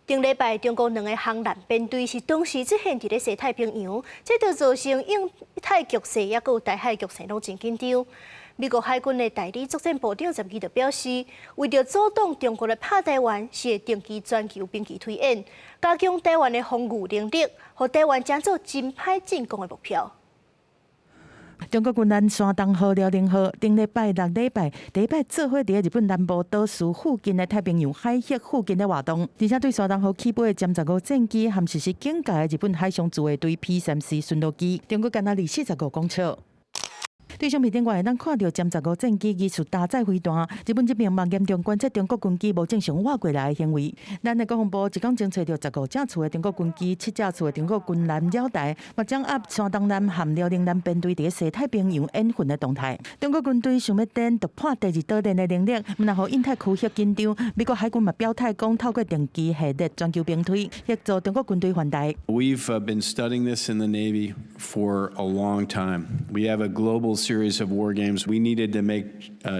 頂禮拜，中國兩个航艦編隊是同時出現佇咧西太平洋，這就造成印太局勢抑閣有台海局勢攏真緊張。美國海軍的代理作戰部長十二就表示，為著阻擋中國來拍台灣，是會定期全球兵棋推演，加強台灣的防禦能力，予台灣成做真歹進攻的目標。中國軍艦山東號、遼寧號，頂禮拜六禮拜第一擺做伙佇日本南部島嶼附近的太平洋海域附近咧活動，而且對山東號起飛的殲十五戰機和實施警戒的日本海上自衛隊 P-3C 巡邏機，中國干焦24、15公尺。對相片頂會當看著殲十五戰機疑似搭載飛彈，日本這邊嘛嚴重觀察中國軍機無正常倚過來的行為。咱的國防部一工偵測著十五架次的中國軍機、七架次的中國軍艦繞台，嘛掌握山東艦和遼寧艦編隊佇西太平洋演訓的動態。中國軍隊想欲展突破第二島鏈的能力，毋但予印太區域緊張。美國海軍嘛表態講，透過定期系列全球兵推，協助中國軍隊犯台。 We've been studying this in the Navy for a long time. We have a global series of war games. We needed to make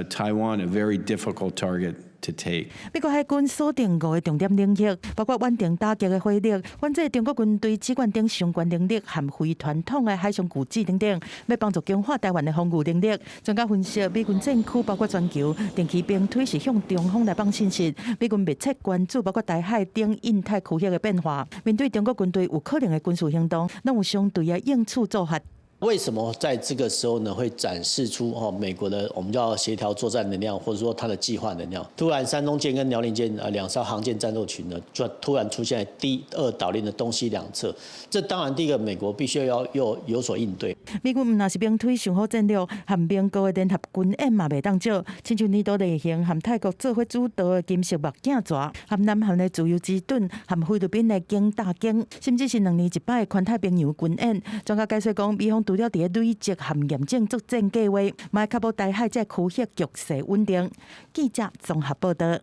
Taiwan a very difficult target to take. 美國海軍鎖定五个重點領域，包括遠程打擊的火力、反制中國軍隊指貫等相關能力和非傳統的海上拒止等等，欲幫助強化台灣的防禦能力。專家分析，美軍戰區包括全球定期兵推是向中方來放信息，美軍密切關注包括台海等印太區域的變化，面對中國軍隊有可能的軍事行動，攏有相對的應處做法。為什麼在這個時候呢，會展示出哦美國的我們叫協調作戰能量，或者說它的計劃能量？突然，山東艦跟遼寧艦啊兩艘航艦戰鬥群呢，就突然出現在第二島鏈的東西兩側。這當然第一個美國必須要又有所應對。美軍毋但是兵推上好戰略，和盟國的聯合軍演嘛袂當少，親像年度例行和泰國做伙主導的金色目鏡蛇，和南韓的自由之盾，和菲律賓的景大鷹，甚至是2年一擺的環太平洋軍演。專家解說講，美方除了佇咧累積和驗證作戰計劃，嘛確保台海這區域局勢穩定。記者綜合報道。